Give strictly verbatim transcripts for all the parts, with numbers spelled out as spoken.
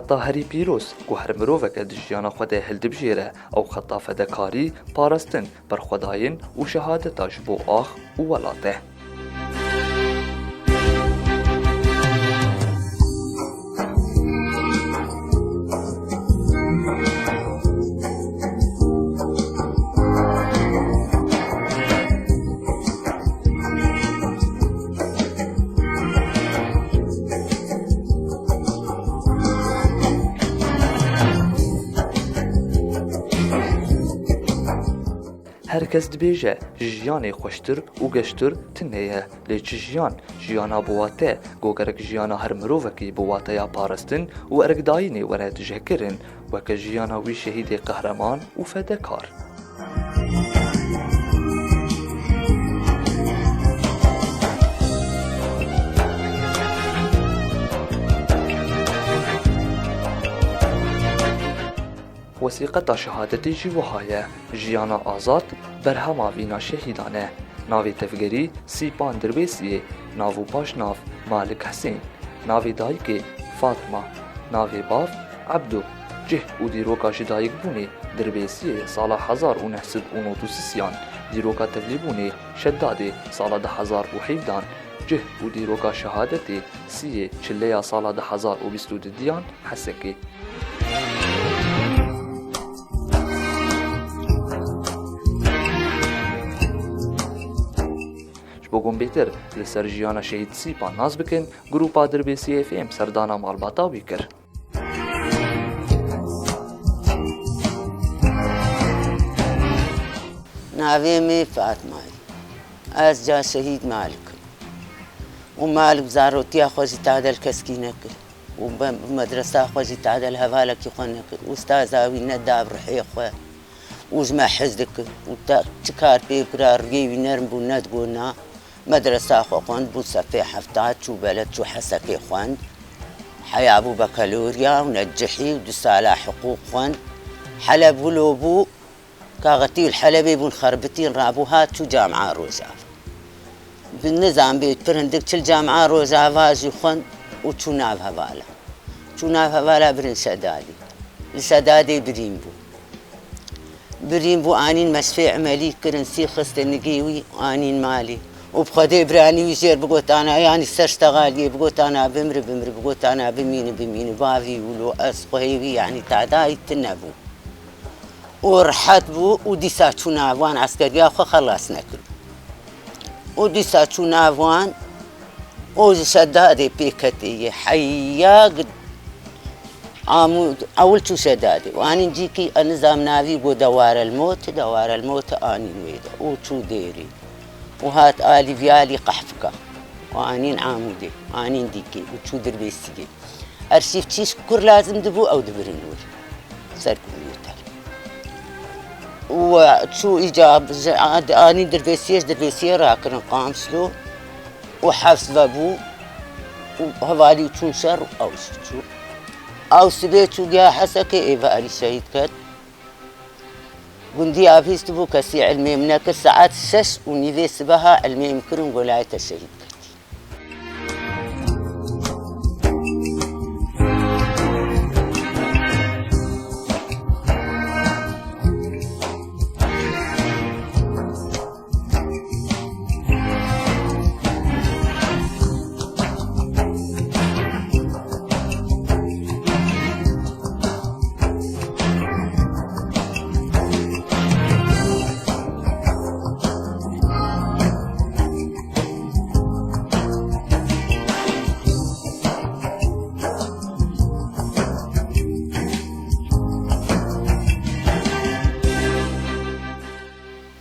Xeta herî pîroz ku her miroveke di jiyana xwe de hildibijêre, ew xeta fedekarî, parastin, berxwedayîn û şehadeta ji bo ax û welat e. Her kes dibêje, ji jiyanê xweştir û geştir tune ye, lê çi jiyan? Jiyana bi wate, ku gerek jiyana her mirovekî bi wateya parastin û erkdayînê were dijehkirin, weke jiyana wî şehîdê qehreman û fedekar. Wesîqeta şehadetê jî wiha ye, Jiyana Azad, berhema vîna şehîdan e. Navê tevgerî Sîpan Dirbêsiyê, nav û paşnav Malik Hesên. Navê dayikê Fatma, navê bav Ebdo. Cih û dîroka jidayikbûnê Dirbêsiyê sala hezar û neh sed û nod û sisiyan, dîroka tevlîbûnê Şedadê sala du hezar û hevdehan, cih û dîroka şehadetê Siyê Çileya sala du hezar û bîst û dudiyan Hesekê. Ji bo ku hûn bêtir li ser jiyana Şehîd Sîpan nas bikin, Grupa Dirbêsiyê F M serdana malbata wî kir. Navê min Fatma ye. Ez ca Şehîd Malik im. Û Malik zarotiya xwe jî tade li keskî nekir. Û bi, bi medresa xwe jî tade li hevalekî xwe nekir. Ustaza wî neda bi ruhê xwe. Û ji me hez dikir. Û te çi kar pê bikira, rûyê wî nerm bû, nedigot na. Medresa xwe xwend, bû sefê hefta, çû beled, çû Hesekê xwend. Heya bû bakalorya û necihî û du sala hiqûq xwend. Heleb wilo bû, kaxetî û li Helebê bûn xerbitîn, rabû hat, çû camia Rojava. Bi nizam bê pir hindik çil camia Rojava jî xwend û çû nav hevala. Çû nav hevala birin Şedadê. Li Şedadê birîn bû. Birîn bû, anîn meşfê emelî kirin, sî xistin nigê wî, anîn malê. Û bi Xwedê biranî wî jêr bigotana, yanî ser ştegaliyê bigotana, bimri, bimri, bigotana, bimîni, bimîni, bavî wilo ez xwehê wî, yanî tadayî tune bû. Û rehet bû û dîsa çû nav wan, eskeriya xwe xelas nekir. Û dîsa çû nav wan û ji Şedadê pê ketê yê heya gi-, Amûd, ewil çû Şedadê. Û anîn cîkî, ez nizam navî, got Dewarelmot, Dewarelmot anîn wê de. Û çû dêrî. Û hat alî vî alî qehfika. Û anîn Amûdê, anîn dîkê. Û çû Dirbêsiyê. Erşîvçî ji kur lazim dibû, ew dibirin wir. Ser kumî û tel. Û çû îca, ji, anî Dirbêsiyê, ji Dirbêsiyê rakirin Qamşlo û hefs vebû û hevalî çûn şer û ew jî çû. Ew sibê çû giya Hesekê, ê ve erî şehîd ket. Gundî avîst bû, kesî ilmê min nekir. Saet şeş û nîvê sibeha ilmê min kirin, golayê te şehîd ketî.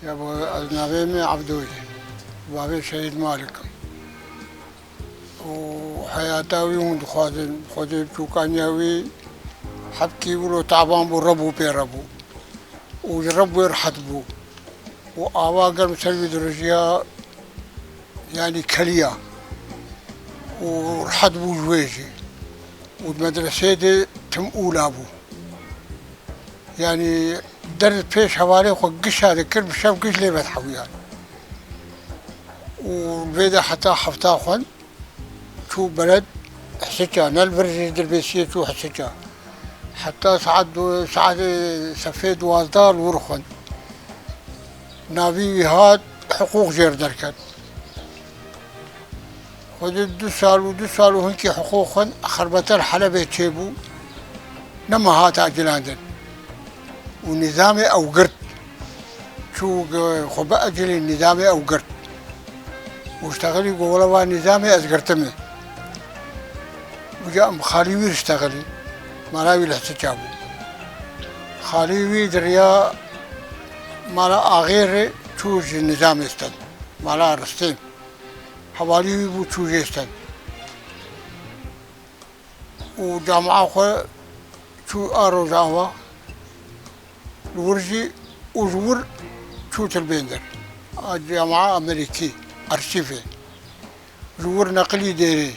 Ya bo, ez navê min Ebdo ye. Bavê Şehîd Malik im. Û heyata wî hûn dixwazin, Xwedê bi çûkaniya wî hebkî wilo taban bû, rebû pê rebû. Û ji reb wê rehet bû. Û ava germ ser wî dirijiya, yanî keliya. Û rehet bû ji wê jî. Û di medreseyê de tim ûla bû. Yanî der pêş hevalê xwe gişa dikir, bi şev giş lê vedihewiyar. Û vê de heta hefta xwend çû beled Hisiça, ne li vir jî Dirbêsiyê çû Hisiça. Heta saet du-, saetê sefê duwazdeh li wir xwend. Navî wî hat, hiqûq jêr derket. Xwedê du sal û du sal û hinkî hiqûq xwend, xerbeta li Helebê çêbû, nema hate ecilandin. Û nîzamê ew girt. Çû ge-, xwe biecilî nîzamê ew girt. Û ştexilî got, wela va nîzamê ez girtime. Uca em xalî wî ştexilî. Mala wî li Hisiça bû. Xalî wî di riya mala Axêrê çû ji nîzamê stend. Mala Ristêm. Hevalî wî bû çû jê stend. Û camia xwe çû a Rojava, li wir jî û ji wir çû Tilbêndir. A camia Amerîkî, arşîvê. Ji wir neqilî Dêrê.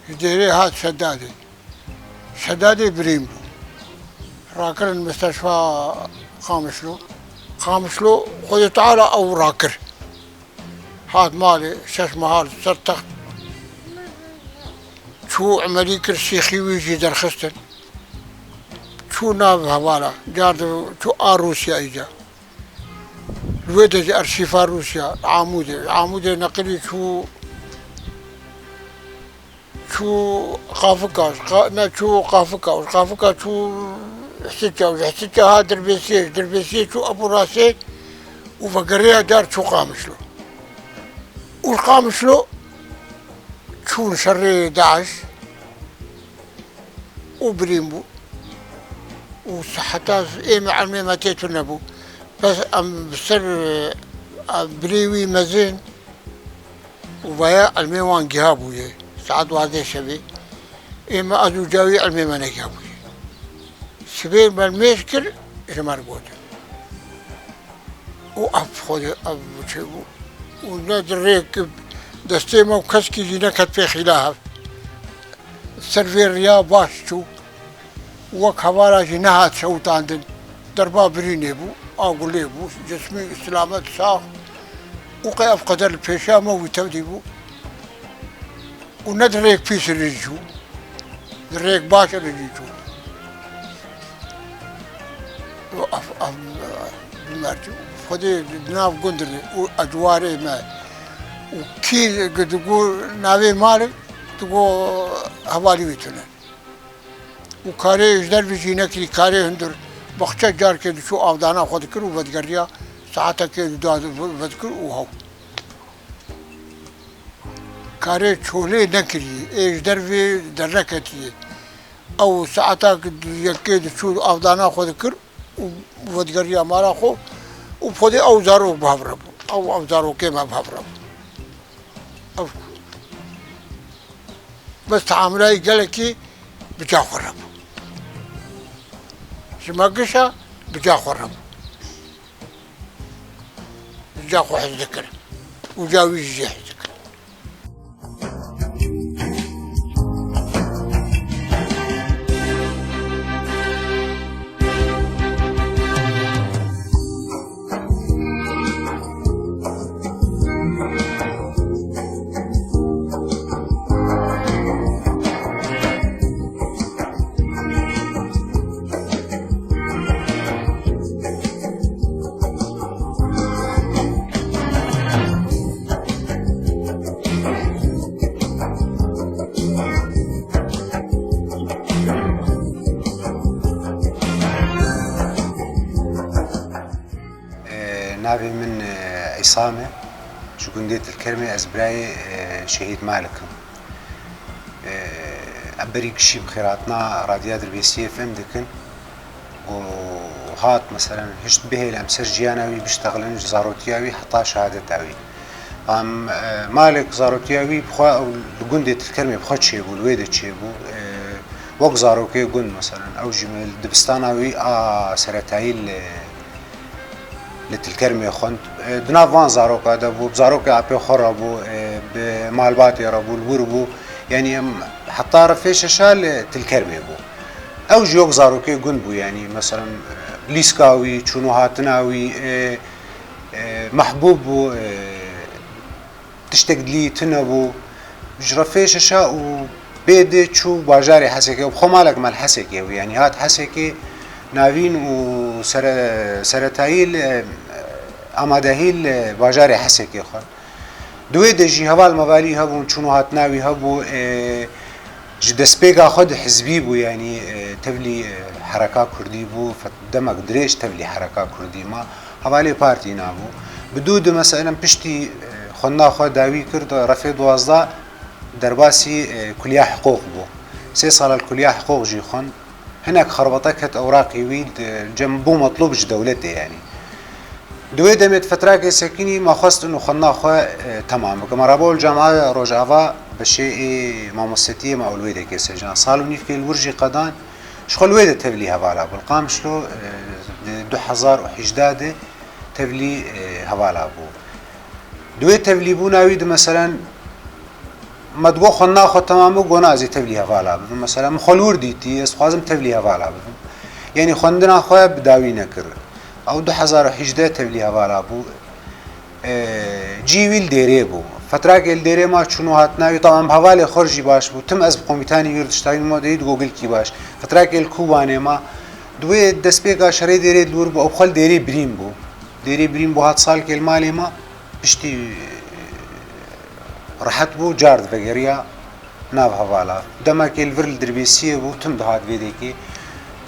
Ji Dêrê hat Şedadê. Şedadê birîn bû. Rakirin misteşfa Qamişlo. Qamişlo Xwedê Teala ew rakir. Hat malê, şeş meha li ser text. Çû emelî kir, şêxî wî jî derxistin. Çû nav hevala, car di çû a Rûsya îca. Li wê de jî arşîfa Rûsya, Amûdê. Amûdê neqilî çû, çû Qafika, qa-, ne çû Qafika, û Qafika çû Hisiça, û ji Hisiça ha Dirbêsiyê, ji Dirbêsiyê çû Eburasê û vegeriya car çû Qamişlo. Û li Qamişlo çûn şerê DAIŞ û birîn bû. Û heta êmê ilmê me tê tune bû. Bes em bi ser, e, birê wî mezin û vaya ilmê wan giha bûye. Saet duwazdeh şevê. Ême ez û cawî ilmê me negiha bûye. Sibê me mêj kir, ji me re gotin. Û ev Xwedê ev çi bû? Û ne di rêk destê me û keskî jî neket pê xîla hev. Ser vê riya baş çû. Wek hevala jî nehat şewitandin. Derba birînê bû, a gulê bû, cismî silamet sax. Û qey ev qeder li pêşiya me wî tevdî bû. Û ne di rêk pîs re jî çû, di rêk baş re jî çû. Û ev, ev, bi mercî Xwedê di nav gund re û ecwarê me û kî digo navê malê, digo hevalî wî tune. Û karê ji dervî jî nekirî, karê hundir baxçe carkê diçû avdana xwe dikir û vedigeriya, saetekê du da vedikir û hew. Karê çolê nekirî, ê ji dervê derneketiyê. Ew saeta yekê diçû avdana xwe dikir û vedigeriya mala xwe û xwedê ew zarok bi hev re bû. Ew, ew zarokê me bi hev re bû. Ev bes teamulay gelekî bi ca xwe re bû. Ji me gişa bi ca xwe re bû. Ji ca xwe hez dikir. Û ca wî jî jê hez dikir. Navê min, e, Îsam e. Ji gundê Tilkermê, ez birayê, e, Şehîd Malik im. E, em berî gişî bi xêrhatina Radya Dirbêsiyê fêm dikin. Û hat, meselen, hişt bihêle em ser jiyana wî biştexilin, ji zarotiya wî heta şehadeta wî. Em, e, Malik zarotiya wî bi xwe ew li gundê Tilkermê bi xwe çêbû, li wê de çêbû. E, wek zarokê gund, meselen, ew jî li dibistana wî a seretayî li, li Tilkermê xwend. E, di nav van zaroka de bû, bi zarokê apê xwe re bû, e, bi malbatê re bû, li wir bû. Yanî em heta refê şeşa li Tilkermê bû. Ew jî wek zarokê gund bû, yanî, meselen, e, lîska wî, çûn û hatina wî, e, e, mehbûb bû, e, tiştek dilî tune bû. Ji refê şeşa û Bê di çû bajarê Hesekê û bi xwe malek me li Hesekê bû, yanî hat Hesekê navîn û sere-, seretayî li, e, amadehî li bajarê Hesekê xwend. Di wê de jî heval mevalî hebûn, çûn û hatina wî hebû, e, ji destpêka xwe di hizbî bû, yanî, e, tevlî, e, hereka kurdî bû, fe-, demek dirêj tevlî hereka kurdî ma, hevalê partî nabû. Bi dû di meselen piştî, e, xwendina xwe dawî kir, di refê duwazdeh derbasî, e, kuliya hiqûq bû. Sê sala li kuliya hiqûq jî xwend. Hinek xerbete ket ewraqê wî, di cem bû metlûb ji dewletê, yanî. Di wê demê di fetrakê sekinî me xwest û xwendina xwe, e, temam bike. Me rabol Camiya Rojava beşê ê mamostetiyê me ew li wê dekê secan. Sal û nîvkê li wir jî qedan, ji xwe li wê de tevlî hevala bû. Li Qamişlo, e, di du hezar û hejdeh de tevlî, e, hevala bû. Di wê tevlîbûna wî di meselen me digot xwendina xwe temam bû, got na ez ê tevlî hevala bibim. Mesela min xwe li wir dîtî, ez dixwazim tevlî hevala bibim. Yanî xwendina xwe bi dawî nekir. Ew du hezar û hejdeh tevlî hevala bû. E, cî wî li dêrê bû. Fetrakê li dêrê ma çûn û hatina wî, tamam, bi hevalê xwe jî baş bû. Tim ez bi komîtanî wî re diştayîn, ma deyî digot gilkî baş. Fetrakê li Kobanê ma. Di wê destpêka şerê dêrê li wir bû, ew xwe li dêrê birîn bû. Dêrê birîn bû, hat salkê li malê ma. Piştî rehet bû, car divegeriya nav hevala. Demekê li vir li Dirbêsiyê bû, tim dihat vê dekê.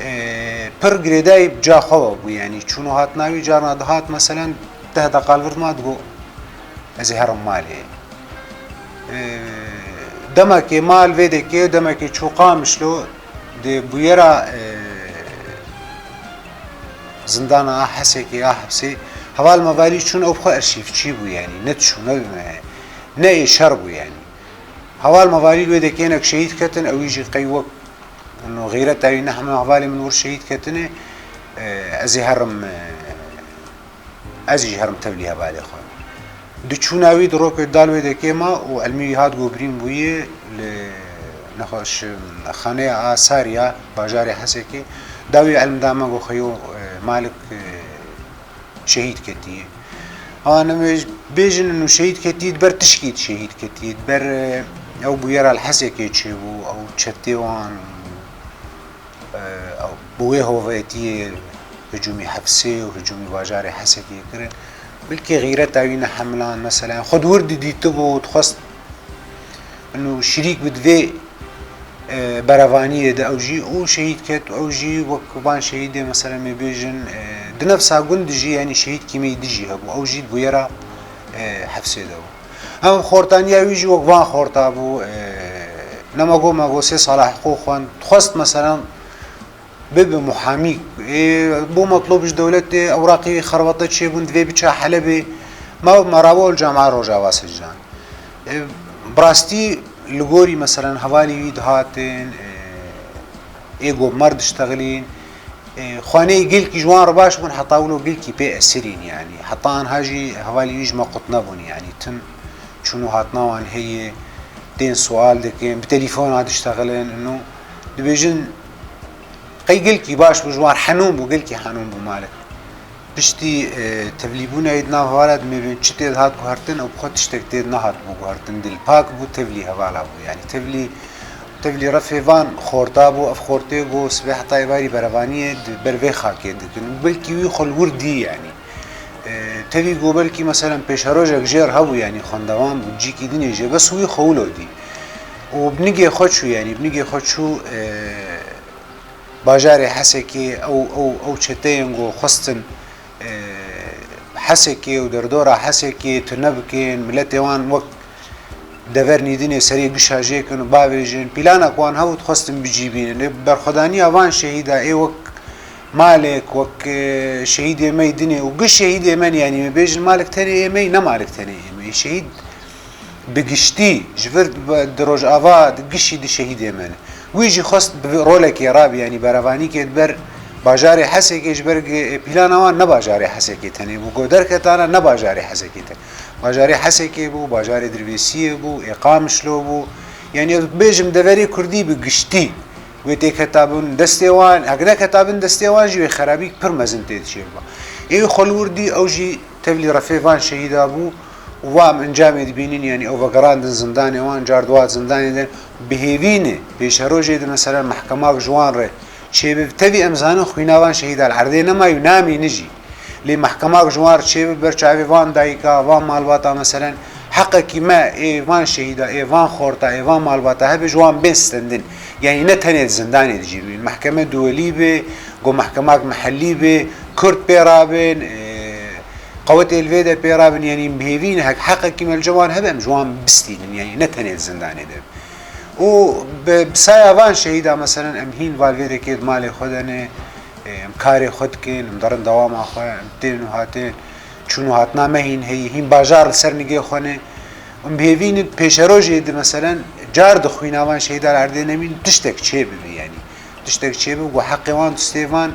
E, pir girêdayî bi ca xwe ve bû, yanî çûn û hatina wî, carna dihat, meselen, deh deqa li vir dima digot, ez ê herim malê. E, demekê ma li vê dekê, demekê çû Qamişlo, di bûyera, e, zindana a Hesekê, a hepsê, heval mevalî çûn, ew bi xwe arşîvçî bû, yanî ne diçû, ne, ne ê şer bû, yanî. Heval mevalî li wê dekê hinek şehîd ketin, ew jî qey wek, no, xîreta wî ne heme hevalê min wir şehîd ketine, e, ez ê herim, e, ez jî herim tevlî hevalê xwe. Di çûna wî di rokê dal wê dekê ma û elmî wî hat got birîn bûye li nexweşxaneya a Sarya, bajarê Hesekê, dawî elm da me, got xeyo, e, Malik, e, şehîd ketiye. An em ê bêjin û şehîd ketiye, di ber tişkî şehîd ketiye, di ber, e, ew bûyera li Hesekê çêbû, ew çetê wan, e, ew bi wê hovêtiyê hicûmî Hefsê û hicûmî bajarê Hesekê kirin. Belkî xîreta wî nehemilan, meselen, xwe di wir didîtibû, dixwest û şirîk bi di vê, e, berevaniyê de ew jî û şehîd ket, ew jî wek van şehîdê, meselen, em ê bêjin, e, di nefsa gund de jî, yanî şehîdkî me yî din jî hebû, ew jî di bûyera, e, Hefsê de bû. Hem xortaniya wî jî wek van xorta bû, e, nema got, me got sê sala hiqûq xwend, dixwest, meselen, bibe muhamî. Ê, bû metlûb ji dewletê, ewraqê wî xerbete çêbûn, divê biçe Helebê. Me û me rabol Camiya Rojava secan. Ê, bi rastî li gorî, meselen, hevalî wî dihatin, ê, ê got mer diştexilîn, ê, xaneyê gelkî ji wan re baş bûn, heta wilo gelkî pê esirîn, yanî. Heta anha jî hevalî wî ji me qut nebûn, yanî. Tim çûn û hatina wan heye, tên sual dikin, bi telefona diştexilin, ino dibêjin, qey gelkî baş bû, ji wan henûn bû, gelkî henûn bû Malik. Piştî, e, tevlîbûna wî di nav hevala de, me bên çi tê dihat guhertin, ew bi xwe tiştek tê nehat bû guhertin, dil pak bû, tevlî hevala bû. Yanî tevlî, tevlî refê van xorta bû, ev xortê got, sibê heta êvarî berevaniyê di ber vê xakê dikin. Û belkî wî xwe li wir dî, yanî. E, tevî got belkî, meselen, pêşerojek jê re hebû, yanî xwendevan bû, cîkî dinê jê, bes wî xwe wilo dî. Û bi nigê xwe çû, yanî bi nigê xwe çû, e, bajarê Hesekê, ew, ew, ew çeteyên ku xwestin, e, Hesekê û derdora Hesekê tune bikin, miletê wan wek dever nîdinê serê gişa jê kin û bavêjin, pîlana ku wan hebû dixwestin bicîbînin. Ê berxwedaniya van şehîda ê wek malek, wek, e, şehîdê me yî dinê û giş şehîdê me ne, yanî me bêjin malek tenê ê me yî, ne malek tenê ê me yî. Şehîd bi giştî, ji vir di Rojava di gişî di şehîdê me ne. Wî jî xwest bi rolekê rabî, yanî berevanîkê di ber bajarê Hesekê, ji ber, e, pîlana wan ne bajarê Hesekê tenê bû. Ku derketana ne bajarê Hesekê tenê. Bajarê Hesekê bû, bajarê Dirbêsiyê bû, ê Qamişlo bû. Yanî ez bêjim deverê Kurdî bi giştî wê tê ketabin destê wan, hek neketa bin destê wan jî wê xerabîk pir mezin tê diçêbiba. Ê xwe li wir dî, ew jî tevlî refê van şehîda bû Û wa em encamê dibînin, yanî ew vegerandin zindanê wan, car di wa zindanê de bi hêvî ne. Pêşerojê de, meselen, mehkemak ji wan re çêbibe. Tevî em zanin xwîna van şehîda li erdê nemaye û namîne jî. Lê mehkemak ji wan re çêbibe, ber çavê van dayika, van malbata, meselen, heqekî me ê van şehîda, ê van xorta, ê van malbata hebe ji wan bên stendin. Yanî ne tenê di zindanê de jî bibînin. Mehkeme duwelî be, go mehkemak mehellî be, kurd pê rabin, e, qewetê li vê de pê rabin, yanî bi hêvî ne, hek heqekî me li cem wan hebe, em ji wan bistînin, yanî ne tenê di zindanê de. Û bi, bi saya van şehîda, meselen, em hîn va li vê dekê di malê xwe de ne, e, em karê xwe dikin, em derin dewama xwe, em tên û hatên, çûn û hatina me hîn heye, hîn bajar li ser nigê xwe ne. Em bi hêvî ne pêşerojê de, meselen, car di xwîna van şehîda li erdê nemîn, tiştek çêbibe, yanî. Tiştek çêbibe, ku heqê wan distê van,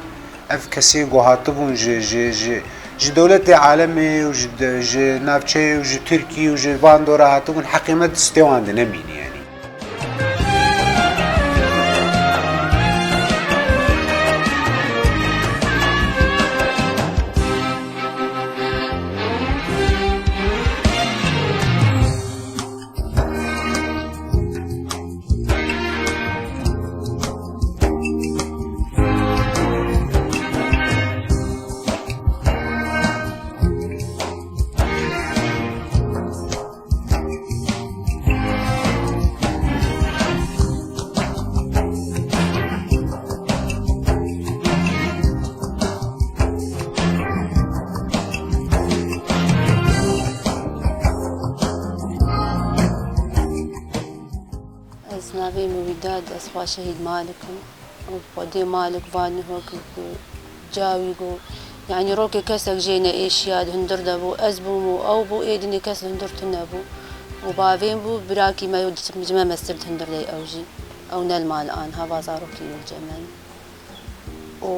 ev kesê ku hatibûn ji, ji, ji, ji dewletê alemê û ji de, ji navçeyê û ji Tirkî û ji van dora hatibûn, heqê me distê wan de nemîne, yanî. Ez navê min Wîdad, ez xwe şehîd Malik im. Û xwedê Malik va niho ku, ku cawî ku, yanî rokê kesek jê neêşiya, di hundir de bû, ez bûm û ew bû, ê dinê kes li hundir tune bû. Û bavên bû, birakî me yo di, ji me mestir di hundir de ew jî. Ew ne li mal an, hava zarokî yo cem me. Û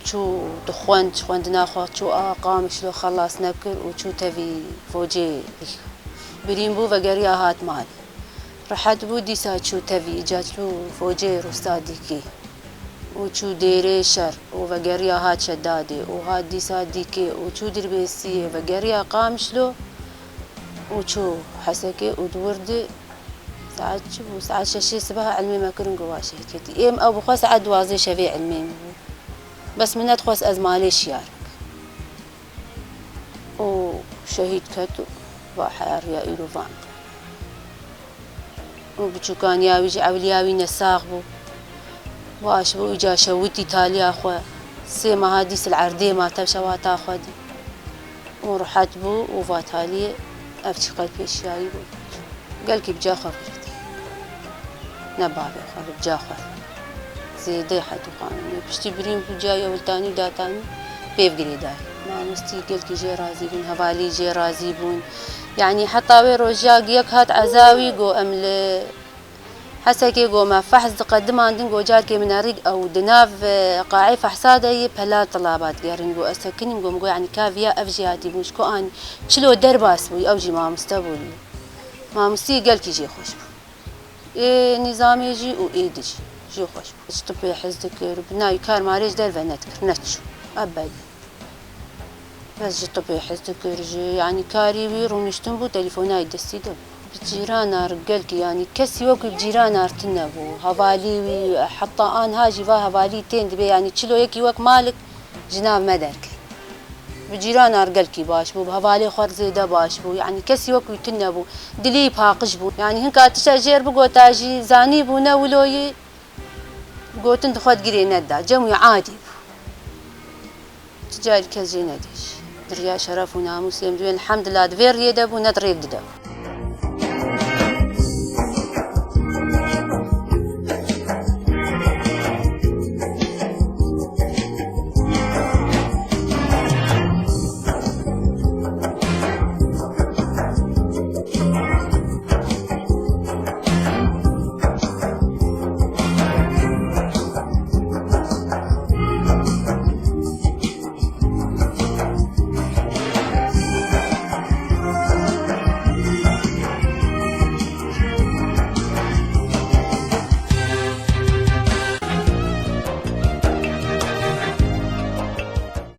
çû dixwend, ji xwendina xwe çû a Qamişlo xelas nekir û çû tevî focê birîn bû, vegeriya hat mal. Rehet bû, dîsa çû tevî, îca çû focê Rûsta Dîkê û çû dêrê şer û vegeriya hat Şedadê û hat dîsa Dîkê û çû Dirbêsiyê, vegeriya Qamişlo û çû Hesekê û di wir de saet çi bû? Saet şeşê sibeha ilmê me kirin ku wa şehîd ketî. Êm ew bi xwe saet duwazdeh şevê ilmê min bû. Bes min nedixwest ez malê şiyar bikim. Û şehîd ket û va heriya îro van. Û biçûkaniya wî jî, ewliya wî ne sax bû. Baş bû, îca şewitî taliya xwe. Sê meha dîs li erdê ma tev şewata xwe dî. Û rehet bû û va taliyê ev çiqel pêşiyayî bû. Gelkî bi ca xwe girêdayî. Ne bavê xwe, bi ca xwe. Zêdê hed û qanûnê. Piştî birîn bû cayê wiltanî û datanî pêv girêdayî. Mamostî gelkî jê razî bûn, hevalî jê razî bûn. Yanî heta wê roja yek hat eza wî got, em li Hesekê got, me fehs diqedimandin, got, carkê min erî ew di nav, e, qaê fehsa de yê pela tilaba digerin. Got, ez sekinîm, got, min got, yanî ka viya ev jî hatî bûn. Ji ku anî çilo derbas bû, ew jî mamoste bû. Mamostî gelkî jê xweş bû. Ê nîzamê jî û êdî jî jê xweş bû. Ji tibê hez dikir, bi navî kar malê ji derve nedikir, neçû. Ebedî. Bes ji tibê hez dikir, ji, yanî karî wî rûniştin bû, telefona wî destî de bû. Bi cîrana re gelkî, yanî kesî wekî bi cîrana re tune bû. Hevalî wî, heta anha jî va hevalî tên dibê, yanî çilo yekî wek Malik ji nav me derket. Bi cîrana re gelkî baş bû, bi hevalê xwe re zêde baş bû. Yanî kesî wek wî tune bû. Dilê wî paqij bû. Yanî hinka tişta jêr bigota jî, zanî bû ne wilo yî, gotin di xwe de girê neda. Cem wî adî bû. Tu carî kes jê nedêş. Di riya şeref û namûsê em dibên, elhemdulillah, di vê riyê de bû, ne di rêk dide bû.